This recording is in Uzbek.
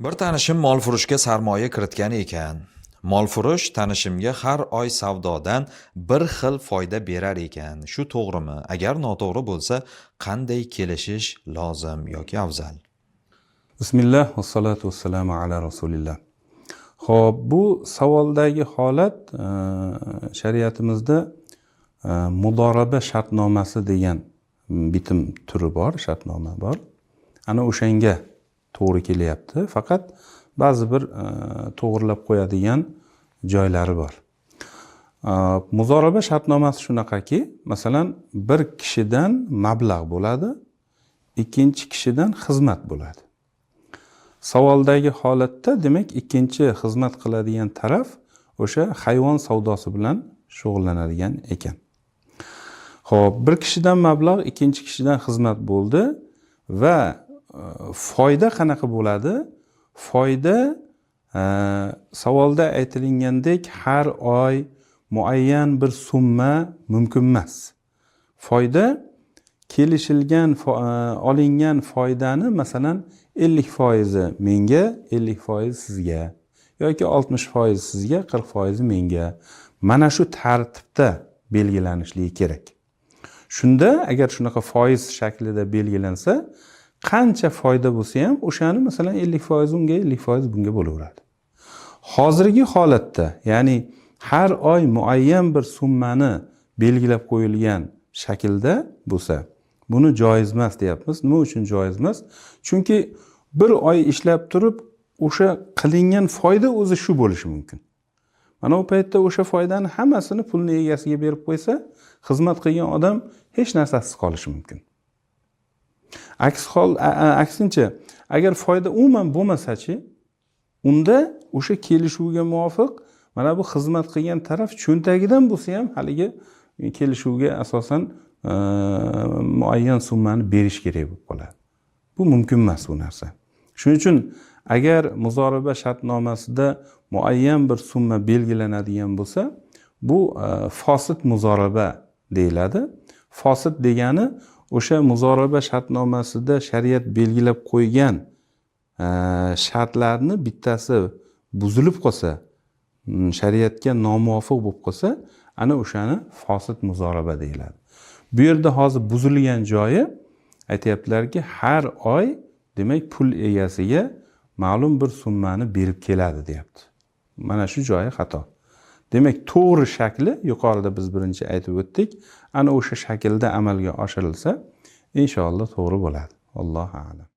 Bir tanishim molfurushga sarmoya kiritgan ekan. Molfurush tanishimga har oy savdodan bir xil foyda berar ekan. Shu to'g'rimi? Agar noto'g'ri bo'lsa, qanday kelishish lozim yoki afzal? Bismillah, vassalotu vassalamu ala rasulillah. Xo'p, bu savoldagi holat shariatimizda mudoraba shartnomasi degan bitim turi bor, shartnoma bor. Ana o'shanga to'g'ri kelyapti. Faqat ba'zi bir to'g'rilab qo'yadigan joylari bor. Muzoraba shartnomasi shunaqaki, masalan, bir kishidan mablag' bo'ladi, ikkinchi kishidan xizmat bo'ladi. Savoldagi holatda, demak, ikkinchi xizmat qiladigan taraf o'sha hayvon savdosi bilan shug'ullanadigan ekan. Xo'p, bir kishidan mablag', ikkinchi kishidan xizmat bo'ldi va foyda qanaqa bo'ladi? Foyda savolda aytilgandek har oy muayyan bir summa mumkin emas. Foyda kelishilgan olingan foydani, masalan, 50% menga, 50% sizga yoki 60% sizga, 40% menga. Mana shu tartibda belgilanishligi kerak. Shunda agar shunaqa foiz shaklida belgilansa, qancha foyda bo'lsa ham o'shani, masalan, 50% unga, 50% bunga bo'laveradi. Hozirgi holatda, ya'ni har oy muayyan bir summani belgilab qo'yilgan shaklda bo'lsa, buni joiz emas deyapmiz. Nima uchun joiz emas? Chunki bir oy ishlab turib, o'sha qilingan foyda o'zi shu bo'lishi mumkin. Mana u paytda o'sha foydani hammasini pulni egasiga berib qo'ysa, xizmat qilgan odam hech narsasiz qolishi mumkin. Aks hol, aksincha, agar foyda umuman bo'lmasa-chi, unda o'sha kelishuvga muvofiq mana bu xizmat qilgan taraf cho'ntagidan bo'lsa ham haligi kelishuvga asosan muayyan summani berish kerak bo'lib qoladi. Bu mumkin emas bu narsa. Shuning uchun agar muzoraba shartnomasida muayyan bir summa belgilanadigan bo'lsa, bu fosid muzoraba deyiladi. Fosid degani o'sha muzoraba shartnomasida shariat belgilab qo'ygan shartlarni bittasi buzilib qolsa, shariatga nomuvofiq bo'lib qolsa, ana o'shani fosid muzoraba deyiladi. Bu yerda hozir buzilgan joyi aytyaptilarki, har oy, demak, pul egasiga ma'lum bir summani berib keladi deyapti. Mana shu joyi xato. Demak, to'g'ri shakli yuqorida biz birinchi aytib o'tdik. Ana o'sha shaklda amalga oshirilsa, inshaalloh to'g'ri bo'ladi. Allohu a'lam.